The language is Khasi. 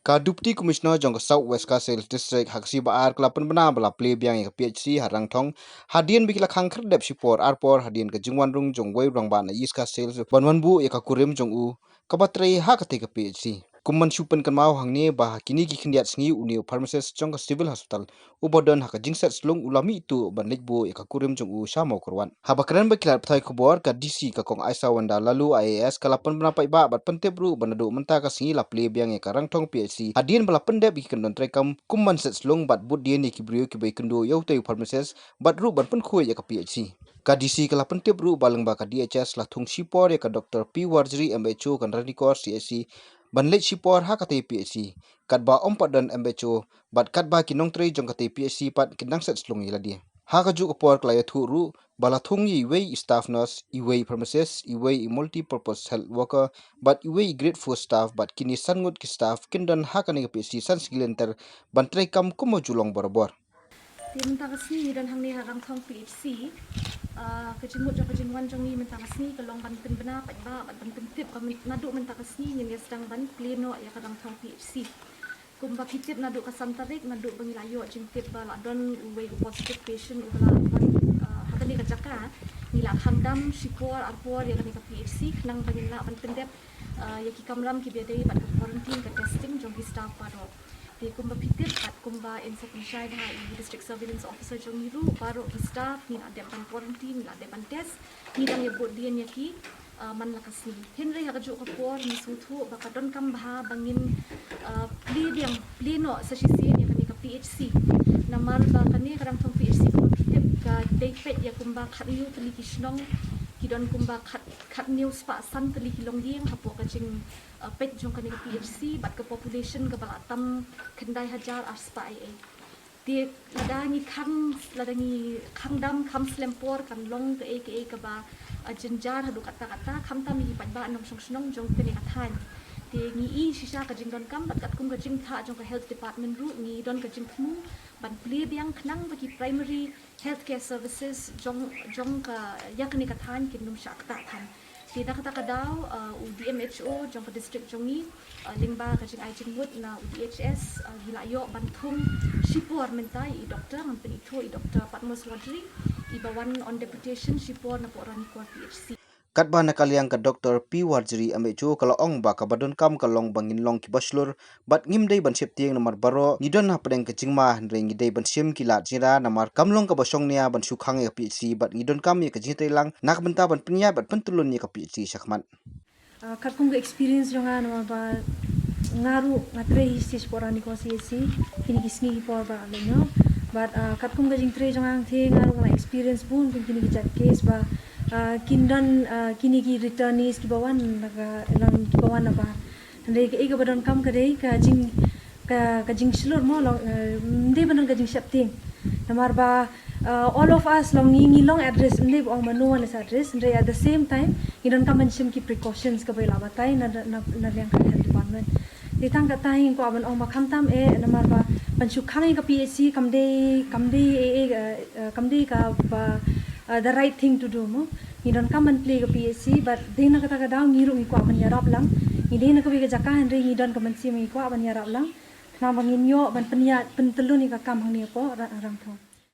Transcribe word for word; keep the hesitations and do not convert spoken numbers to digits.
Ka Deputy Commissioner jong ka South West Khasi Hills District ha ka sngi Baar ka la pynbna ba la plie biang ïa ka P H C ha Rangthong hadien ba ki la khang khyrdep shipor arpor hadien ka jingwan rung jong uwei u rangbah na East Khasi Hills ban wan buh ïa ka kurim jong u kaba trei ha katei ka P H C. Kum ban shu pynkynmaw hangne ba ha kine ki khyndiat sngi une u pharmacist jong ka Civil Hospital uba don ha ka jingset slung u la mih tuh ban leit buh ïa ka kurim jong u sha Mawkyrwat. Haba kren bad ki lad pathai khubor, ka D C ka Kong Aisawanda Laloo I A S ka la pynbna paidbah bad pyntip ruh ba naduh mynta ka sngi la plie biang ïa ka Rangthong P H C hadien ba la pyndep ïa ki kyndon treikam kum ban set slung bad bud dien ïa ki briew kiba ïakynduh ïa utei u pharmacist bad ruh ban pynkhuid ïa ka P H C. Ka D C ka la pyntip ruh ba lyngba ka D H S la thung shipor ïa ka Doctor P Warjri, M H O, ka Ranikor C H C ban leit shipor ha katei P H C, katba ym pat don M H O bad katba ki nongtrei jong katei P H C pat ki dang set slung ïa lade. Ha kajuh ka por ka la ïathuh ruh ba la thung ïa iwei i staff nurse, iwei i pharmacist, iwei i multi-purpose health worker bad iwei i grade four staff bad kine san ngut ki staff kin don ha kane ka P H C san sngi lynter ban treikam kum ba ju long borabor. Te mynta ka sngi ngi don hangne ha Rangthong P H C. Ah, ka jingmut jong ka jingwan jong ngi mynta ka sngi ka long ban pynbna paidbah bad ban pyntip ba myn-, naduh mynta ka sngi ngin ïa sdang ban plie noh ïa ka Rangthong P H C. Kumba phi tip, naduh ka san tarik, naduh ba ngi la ïoh jingtip ba la don uwei u positive patient uba la wan, ah, ha kane ka jaka, ngi la khang dam shipor arpor ïa kane ka P H C khnang ba ngin lah ban pyndep, ah, ïa ki kamram kiba ïadei bad ka quarantine, ka testing jong ki staff baroh. Te kumba phi tip bad kumba in sa pynshai bha i District Surveillance Officer jong ngi ruh, baroh ki staff ngi la dep ban quarantine, ngi la dep ban test, ngi dang ïa bud dien ïa ki, ah, man la ka sngi. Hynrei ha kajuh ka por ngi sngewthuh ba ka donkam bha ba ngin, ah, plie biang, plie noh sa shisien ïa kane ka P H C. Namar ba kane ka Rangthong P H C kumba phi tip ka dei peit ïa kumba khathynñiew tylli ki shnong, ki don kumba khat, khathynñiew spah san tylli ki longïing hapoh ka jing, ah, peit jong kane ka P H C bad ka population kaba la tam khyndai hajar ar spah ei ei. Te lada ngi khang, lada ngi khang dam kham slem por kan long kaei kaei kaba, ah, jynjar haduh katta katta, khamtam ïa ki paidbah nongshong shnong jong kane ka thaiñ. Te ngi i shisha ka jingdonkam bad katkum ka jingthoh jong ka Health Department ruh ngi don ka jingthmu ban plie biang khnang ba ki primary healthcare services jong, jong ka, ïa kane ka thaiñ kin ym shah ktah than. Te na kata ka daw, uh, u D M H O jong ka district jong ngi, uh, lyngba ka jingai jingmut na u D H S, uh, ngi la ïoh ban thung shipor mynta ïa i doktor, ngan pynithuh, i Doktor Patmos Warjri, iba wan on deputation shipor napoh Ranikor P H C. Katba na ka liang ka Doktor P Warjri, M H O, ka la ong ba kaba donkam ka long ba ngin long kiba shlur bad ngim dei ban sheptieng namar baroh ngi don hapdeng ka jingma, hynrei ngi dei ban shim ki lad jingïada namar kam long kaba shongnia ban shu khang ïa ka P H C bad ngi donkam ïa ka jingtreilang na ka bynta ban pynïaid bad pyntyllun ïa ka P H C shakhmat. Ah, katkum ka experience jong nga, namar ba nga ruh nga trei hi shapoh Ranikor C H C kine ki sngi ki por ba la leit noh. Bad, ah, katkum ka jingtrei jong nga, te nga ruh nga la experience bun kum kine ki jait case ba, ah, kin don, ah, kine ki returnees kiba wan na ka, lang kiba wan na bar. Hynrei kaei kaba donkam ka dei ka jing, ka, ka jingshlur mo, long, eh, ym dei ban don ka jingsheptieng. Namar ba, eh, all of us long ngi, ngi long at risk, ym dei ba ong ba no one is at risk, hynrei at the same time ngi donkam ban shim ki precautions kaba la batai na, na, na liang ka health department. Te tang kata hi nga kwah ban ong ba khamtam eh, namar ba ban shu khang ïa ka P H C kam dei, kam dei eh, eh, eh, kam dei kaba, eh, the right thing to do mo. Ngi donkam ban plie ka P H C, bad dei na kata ka daw ngi ruh ngi kwah ban ïarap lang. Ngi dei na kawei ka jaka hynrei ngi don ka mynsiem ngi kwah ban ïarap lang. Khnang ba ngin ïoh ban pynïaid pyntyllun ïa ka kam hangne hapoh Ra-, Rangthong.